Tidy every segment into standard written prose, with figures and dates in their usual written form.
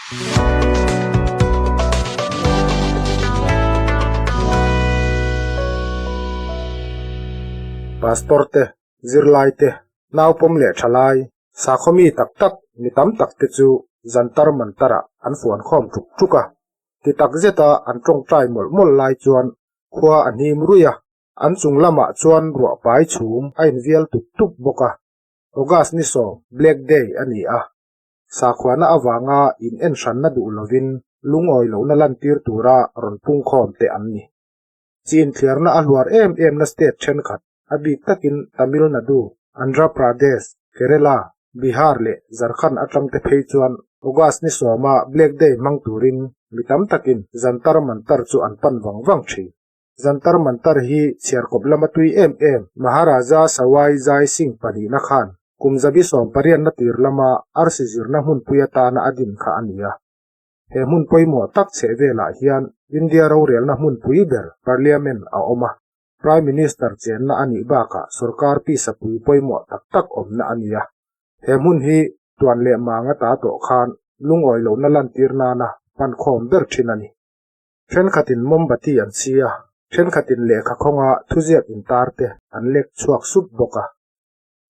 Pastor te, zirlai te, naupawm leh thalai, sakhaw mi tak tak mi tam tak te chu Jantar Mantar ah an fuan khawm tuk tuk a. Ti tak zeta an tawngtai mawlh mawlh lai chuan khua a hnim ruih a, an chung lamah chuan ruah pai chhum a invial tup tup bawk a. August ni sawm, Black Day a ni a. Sakhuana avanga in en hranna duh lovin lungawi lohna lantir tura rawn pungkhawm te an ni. Chi inthliarna a hluar em emna state thenkhat, a bik takin Tamil Nadu, Andhra Pradesh, Kerala, Bihar leh Jharkhand atang te phei chuan August ni sawma Black Day hmang turin mi tam takin Jantar Mantar chu an pan vang vang thin. Jantar Mantar hi chhiarkawp lama tui em em Maharaja Sawai Jai Singh pahnihna khan kum zabi sawmpariatna tir lama arsi zirna hmunpui atana a din kha a ni a. He hmun pawimawh tak chheh velah hian India rorelna hmunpui ber Parliament a awm a, Prime Minister chenna a nih bakah sorkar pisapui pawimawh tak tak awmna a ni a. He hmun hi tuan leh manga ta tawh khan lungawi lohna lantir nana pan khawm ber thin a ni. Thenkhatin mombati an chhi a, thenkhatin lehkha khawnga thuziak intar te an lek chhuak sup bawk a.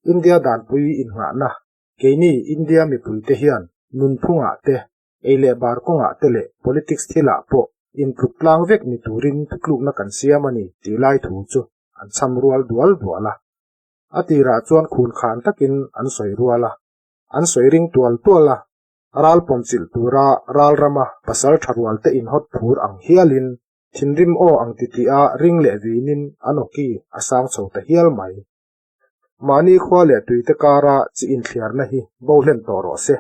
India danpui innghahna Keini India mipuite hian nunphungah te, ei leh bar kawngah te leh politics thilah pawh intluk tlang vek ni turin thutlukna kan siam a ni tih lai thu chu an chham rual dual dual a. A tirah chuan khun khan takin an sawi rual a, an sawi ring tual tual a, ral pawmchilh tura ral rama pasal tha rual te inhawt phur ang hialin thinrim aw ang titih a ring leh vinin an awki a sang chho ta hial mai. Mahni khua leh tuite kara chi inthliarna hi bo hlen tawh rawh se.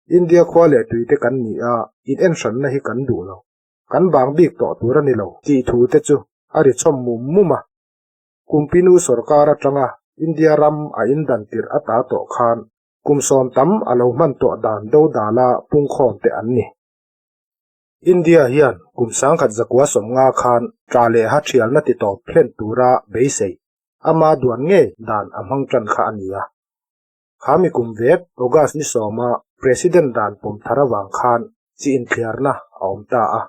India khua leh tuite kan ni a, in enhranna hi kan duh lo. Kan bang bik tawh tur a ni lo tih thu te chu a ri chhawm mum mum a. Kumpinu sorkar atanga India ram a indan tirh a ta tawh khan kum sawm tam a lo hman tawh dan dodala pungkhawm te an ni. India hian kum sangkhat zakua sawmnga khan tla leh ha thialna ti tawp hlen tura beisei Ama duan ngei dan a hmang tan kha a ni a. Kha mi kum vek August ni sawma President dan pawm thar avang khan chi inthliarna a awm ta a.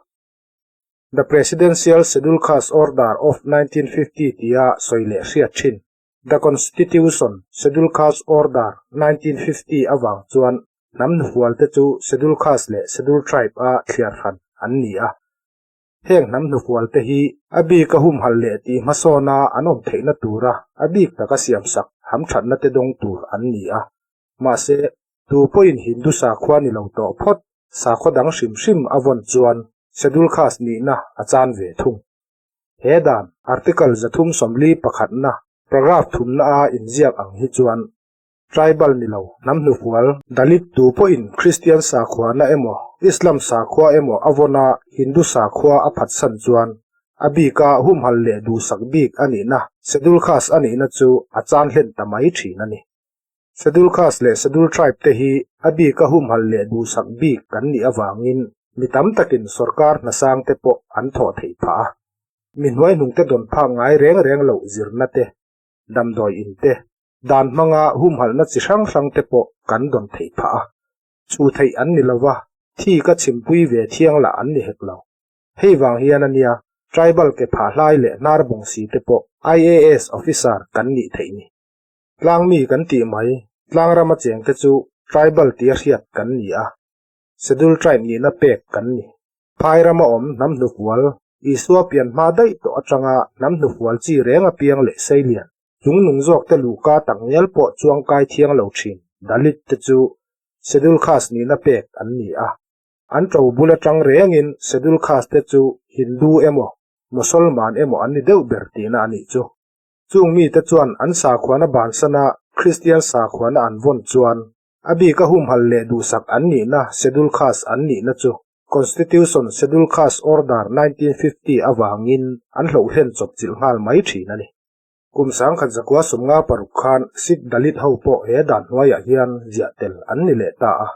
The Presidential Schedule Caste Order of 1950 tia sawi leh hriat thin The Constitution Schedule Caste Order 1950 avang chuan hnam hnufual te chu Schedule Caste leh Schedule Tribe a thliar hran an ni a. Heng hnam hnufual te hi a bik a humhalh leh tih hmasawna an awm theihna tura a bik taka siamsak hamthatna te dawng tur an ni a. Mahse, tu pawhin Hindu sakhua ni lo tawh phawt, sakhaw dang hrim hrim a vawn chuan Schedule Caste nihna a chan ve thung. He dan, Article 340 pakhatna, paragraph thumna a inziak ang hi chuan, Tribal ni lo, hnam hnufual, Dalit tu pawhin Kristian sakhuana emaw, Islam sakhua emaw a vawn a Hindu sakhua a phatsan chuan a bika humhal leh duhsak bik a nihna, Schedule Caste a nihna chu a chan hlen ta mai thin a ni. Schedule Caste leh Schedule Tribe te hi a bika humhal leh duhsak bik kan nih avangin mi tam takin sorkar hnasang te pawh an thawh theih phah a. Mi hnuaihnungte dawn phak ngai reng reng loh zirna te, damdawi in te, Dan hmanga humhalhna chi hrang hrang te pawh kan dawn theih phah a, chu theih an ni lova, thi ka chhimpui ve thiang lah an ni hek lo. Hei vang hian a nia, tribal ke phah hlai leh hnar bawng si te pawh IAS officer kan nih theih ni. Tlangmi kan tih mai, tlangrama cheng te chu tribal tia hriat kan ni a, schedule tribe nihna pek kan ni. Phai rama awm hnam hnufual, Isua pian hma daih tawh atanga hnam hnufual chi reng apiang leh seilian, Chungnung zawkte luhka tak ngial pawh chuangkai thiang lo thin Dalit te chu Schedule Caste nihna pek an ni a. An to bul atang rengin Schedule Caste te chu Hindu emaw, Mosolman emaw an ni deuh ber tihna a nih chu. Chung mite chuan an sakhuana bansana Kristian sakhuana an vawn chuan a bika humhalh leh duhsak an nihna Schedule Caste an nihna chu Constitution Schedule Caste Order 1950 avangin an hlohhlen chawpchilh nghal mai thin a ni. Kum sangkhat zakua 56 khan Sikh Dalit ho pawh he dan hnuaiah hian ziah tel an ni leh ta a.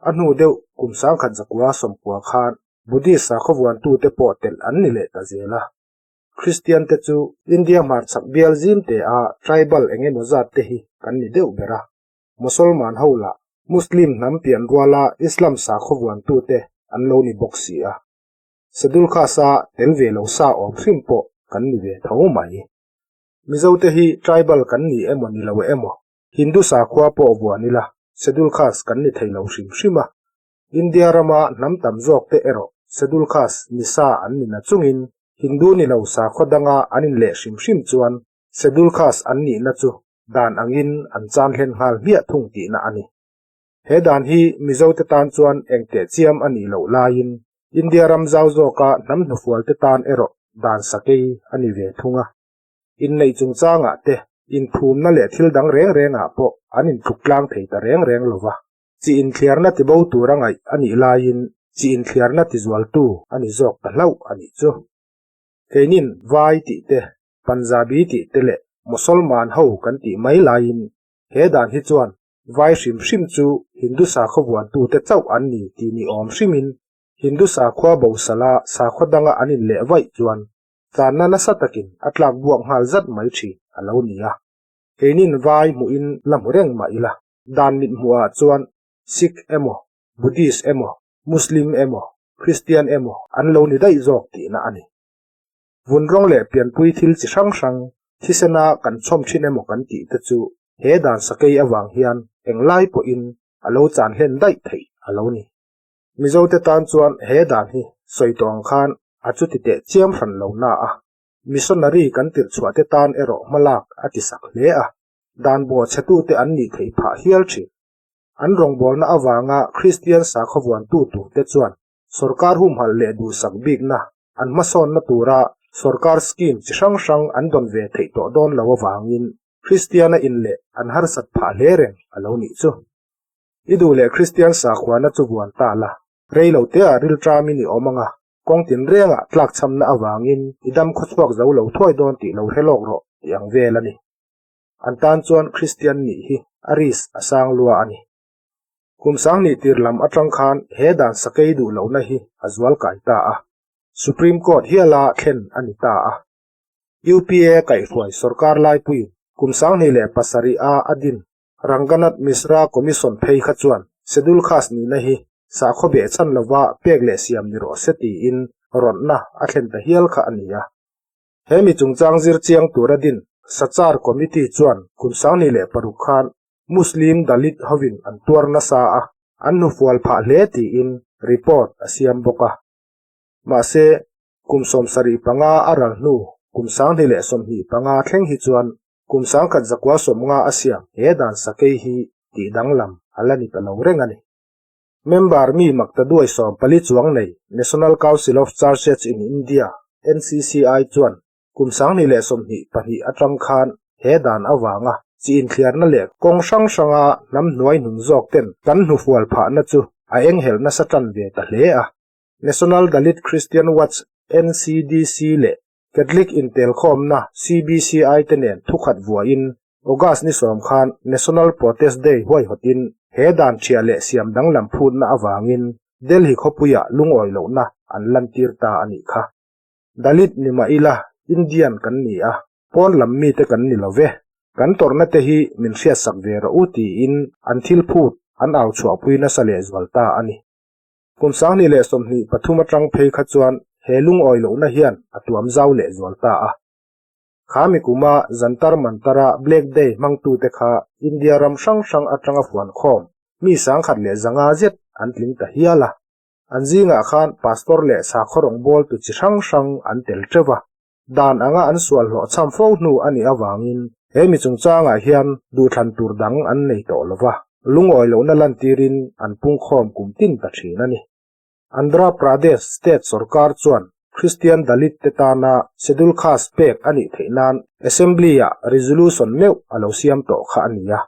A hnu deuh kum sangkhat zakua 90 khan Buddhist sakhaw vuantute pawh telh an ni leh ta zel a. Kristian te chu India hmarchhak bial zim te a tribal eng emaw zat te hi kan ni deuh ber a. Mosolman ho lah. Muslim hnam pian ruala Islam sakhaw vuantute an lo ni bawk si a. Schedule Caste-a tel ve lo sa awm hrim pawh kan ni ve tho mai. Mizote hi tribal kan ni emaw ni lo emaw, Hindu sakhua pawh vuan ila Schedule Caste kan ni thei lo hrim hrim a. India rama hnam tam zawkte erawh Schedule Caste ni sa an ni na chungin Hindu ni lo sakhaw danga an inleh hrim hrim chuan Schedule Caste an nihna chu dan angin an chan hlen nghal hmiah thung tihna a ni. He dan hi Mizote tan chuan engteh chiam a nih loh laiin India ram zau zawka hnam hnufualte tan erawh dan sakei a ni ve thung a. Inneih chungchangah te, inphumna leh thil dang reng rengah pawh an intluk tlang thei ta reng reng lo va. Chi inthliarna tibo tura ngaih a nih laiin chi inthliarna tizualtu a ni zawk ta hlauh a nih chu. Keinin vai tih te, Punjabi tih te leh Mosolman ho kan tih mai laiin he dan hi chuan Vai hrim hrim chu Hindu sakhaw vuantute chauh an ni tih ni awm hrimin Hindu sakhua bosala sakhaw danga an inleh vaih chuan tlanna nasa takin a tlak buak nghal zat mai thin a lo ni a. Keinin vai hmuhin la hmu reng mah ila, dan mit hmuhah chuan Sikh emaw, Buddhist emaw, Muslim emaw, Kristian emaw an lo ni daih zawk tihna a ni. Vun rawng leh pianpui thil chi hrang hrang thisena kan chhawm thin emaw kan tih te chu he dan sakei avang hian englai pawhin a lo chan hlen daih theih a lo ni. Mizote tan chuan he dan hi sawi tawh ang khan a chuti teh chiam hran lo na a, missionary kan tirh chhuah te tan erawh hmalak a ti sak hle a, dan bawh chhetute an nih theih phah hial thin. An rawngbawlna avanga Kristian sakhaw vuantu turte chuan Sorkar humhalh leh duhsak bikna an hmasawnna tura sorkar scheme chi hrang hrang an dawn ve theih tawh dawn lo avangin Kristiana in leh an harsat phah hle reng a lo nih chu. I duh leh Kristian sakhuana chu vuan ta la, rei lo teah rilṭamin i awm ang a, kawng tinrengah tlakchhamna avangin i dam khawchhuak zo lo thuai dawn tih lo hre lawk rawh tih ang vel a ni. An tan chuan Kristian nih hi a risk a sang lua a ni. Kum sanghnih tir lam atang khan he dan sakei duh lohna hi a zual kai ta a, Supreme Court hiala thlen a ni ta a. UPA kaihhruai sorkar laipuiin kum 2007 a a din Ranganath Mishra Commission phei kha chuan Schedule Caste nihna hi sakhaw behchhan lova pek leh siam ni rawh se tiin rawtna a thlen ta hial kha a ni a. He mi chungchang zir chiang tura din Sachar Committee chuan kum 2006 khan Muslim Dalit hovin an tuar nasa a, an hnufual phah hle tiin report a siam bawk a. Mahse, kum 75 a ral hnu kum 2025 thleng hi chuan kum 1150 a siam he dan sakei hi tih danglam a la ni ta lo reng a ni. Member mi makta duai 14 chuang nei National Council of Churches in India, NCCI, chuan Kum 2022 atang khan he dan avanga chi inthliarna leh kawng hrang hranga hnam hnuai hnung zawk ten kan hnufual phahna chu a enghelh nasa tan ve ta hle a. National Dalit Christian Watch, NCDC, leh Catholic intelkhawmna CBCI te nen thukhat vuahin August ni sawm khan National Protest Day huaihawtin he dan thiah leh siam danglam phutna avangin Delhi khawpuiah lungawi lohna an lantir ta a nih kha. Dalit ni mah ila, Indian kan ni a, pawn lam mite kan ni lo ve. Kan tawrhna te hi min hriatsak ve rawh u tiin an thil phut an au chhuahpui nasa lehzual ta a ni. Kum 2023 atang phei kha chuan he lungawi lohna hian a tuam zau lehzual ta a. Kha mi kuma Jantar Mantara Black Day hmangtute kha India ram hrang hrang atanga fuankhawm mi 1500 zet an tling ta hial a. An zingah khan pastor leh sakhaw rawngbawltu chi hrang hrang an tel teuh a, dan anga an sual hlawhchham fo hnu a nih avangin he mi chungchangah hian duhthlan tur dang an nei tawh lo va, lungawi lohna lantirin an pungkhawm kum tin ta thin a ni. Andhra Pradesh state sorkar chuan Christian Dalit te tana Schedule Caste pek a nih theih nan Assembly-ah resolution meuh a lo siam tawh kha a ni a.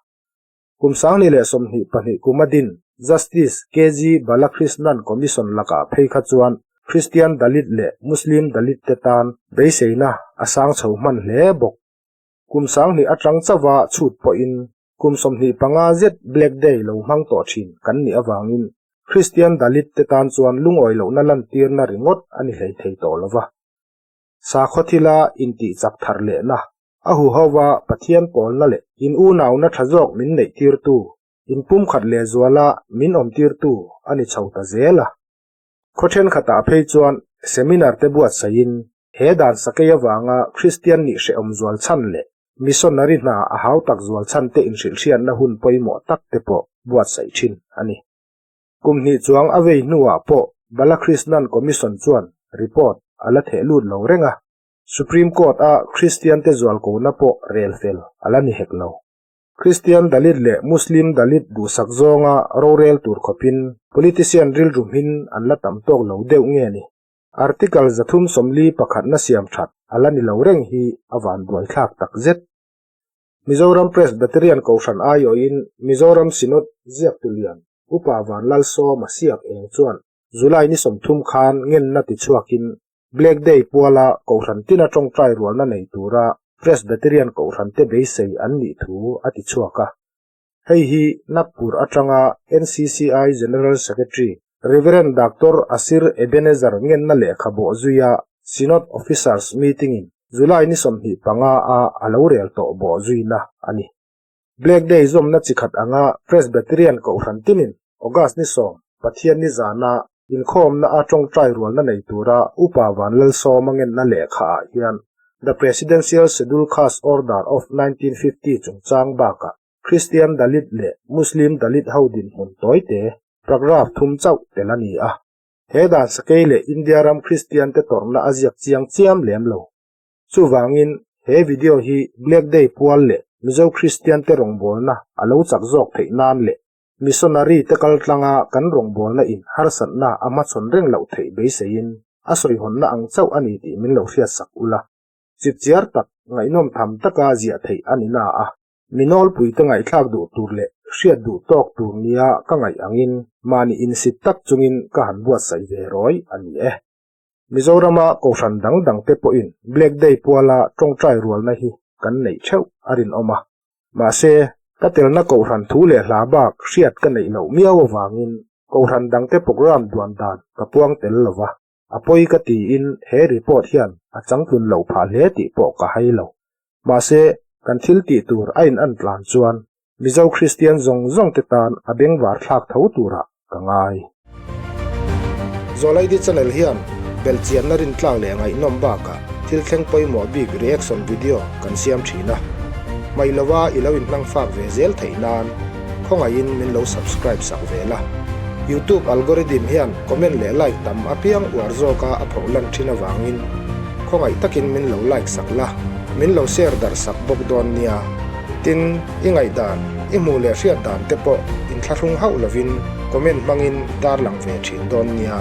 Kum 2022 kum a din Justice KG Balakrishnan Commission lakah phei kha chuan Christian Dalit leh Muslim Dalit te tan beiseina a sang chho hman hle bawk. Kum 2000 atang chauha chhut pawhin kum 25 zet Black Day lo hmang tawh thin kan nih avangin Christian Dalit te tan chuan lungawi lohna lantirna ringawt a ni hlei thei tawh lova. Sakhaw thila intih chak thar lehna A huhova Pathian pawlna leh in unauna tha zawk min neih tirtu, Inpumkhat lehzuala min awmtirtu a ni chho ta zel a. Khaw thenkhatah phei chuan seminar te buatsaihin he dan sakei avanga Kristian nih hrehawm zual chhan leh missionary hna a hau tak zual chhan te inhrilhhriatna hun pawimawh tak te pawh buatsaih thin a ni. Kum hnih chuang a vei hnuah pawh Balakrishnan Commission chuan report a la theh lut lo reng a, Supreme Court-a Kristian te zualkona pawh rel fel a la ni hek lo. Kristian Dalit leh Muslim Dalit duhsak zawnga rorel tur khawpin politician rilru hmin an la tam tawk lo deuh nge ni? Article 340 pakhatna siam that a la ni lo reng hi a vanduaithlak tak zet. Mizoram Presbyterian Kohhran aiawhin Mizoram Synod ziaktu lian Upa Vanlalsawma siak eng chuan July ni 30 khan ngenna tichhuakin Black Day puala Kohhran tina tawngtai rualna nei tura Presbyterian Kohhrante beisei an nih thu a ti chhuak a. Hei hi Nagpur atanga NCCI General Secretary Rev. Doctor Asir Ebenezer ngenna lehkha bawh zuia Synod Officers Meeting-in July ni 25 a a lo rel tawh bawh zuina a ni. Black Day zawmna chi khat anga Presbyterian Kohhran tinin August ni 10 Pathian ni zana Inkhawmna a tawngtai rualna nei tura Upa Vanlalsawma ngenna lehkha ah hian The Presidential Schedule Caste Order of 1950 chungchang bakah Christian Dalit leh Muslim Dalit ho dinhmun tawite paragraph thum chauh tel a ni a. He dan sakei leh India ram Christian te tawrhna a ziak chiang chiam lem lo. Chuvangin he video hi Black Day pual leh Mizo Christian te rawngbawlna a lo chak zawk theih nan leh Missionary te kal tlanga kan rawngbawlna in harsatna a hmachhawn reng loh theih beiseiin a sawihawnna ang chauh a ni tih min lo hriatsak ula. Chipchiar tak, ngaihnawm tham taka ziah theih a ni na a, mi nawlpui te ngaihthlak duh tur leh hriat duh tawk tur nia ka ngaih angin mahni insit tak chungin ka han buatsaih ve rawi a ni e. Mizorama Kohhran dang dang te pawhin Black Day puala tawngtai rualna hi kan neih theuh a rinawm a. Mahse, ka telna Kohhran thu leh hla bak hriat ka neih loh miau avangin Kohhran dangte programme duan dan ka puang tel lo va, a pawi ka tiin he report hian a changtlun loh phah hle tih pawh ka hai lo. Mahse, kan thil tih tur a in-an tlan chuan Mizo Kristian zawng zawng te tan a bengvar thlak tho turah ka ngai. Zawlaidi channel hian belhchianna rintlak leh ngaihnawm bakah thil thleng pawimawh bik reaction video kan siam thin a. Hmaih lova i lo inhnang fak ve zel theih nan khawngaihin min lo subscribe sak ve la. Youtube algorithm hian comment leh like tam apiang uar zawka a phoh lan thin avangin khawngaih takin min lo like sak la, min lo share darh sak bawk dawn nia. Tin, i ngaihdan, i hmuh leh hriat dan te pawh inthlahrung hauh lovin comment hmangin darlang ve thin dawn nia.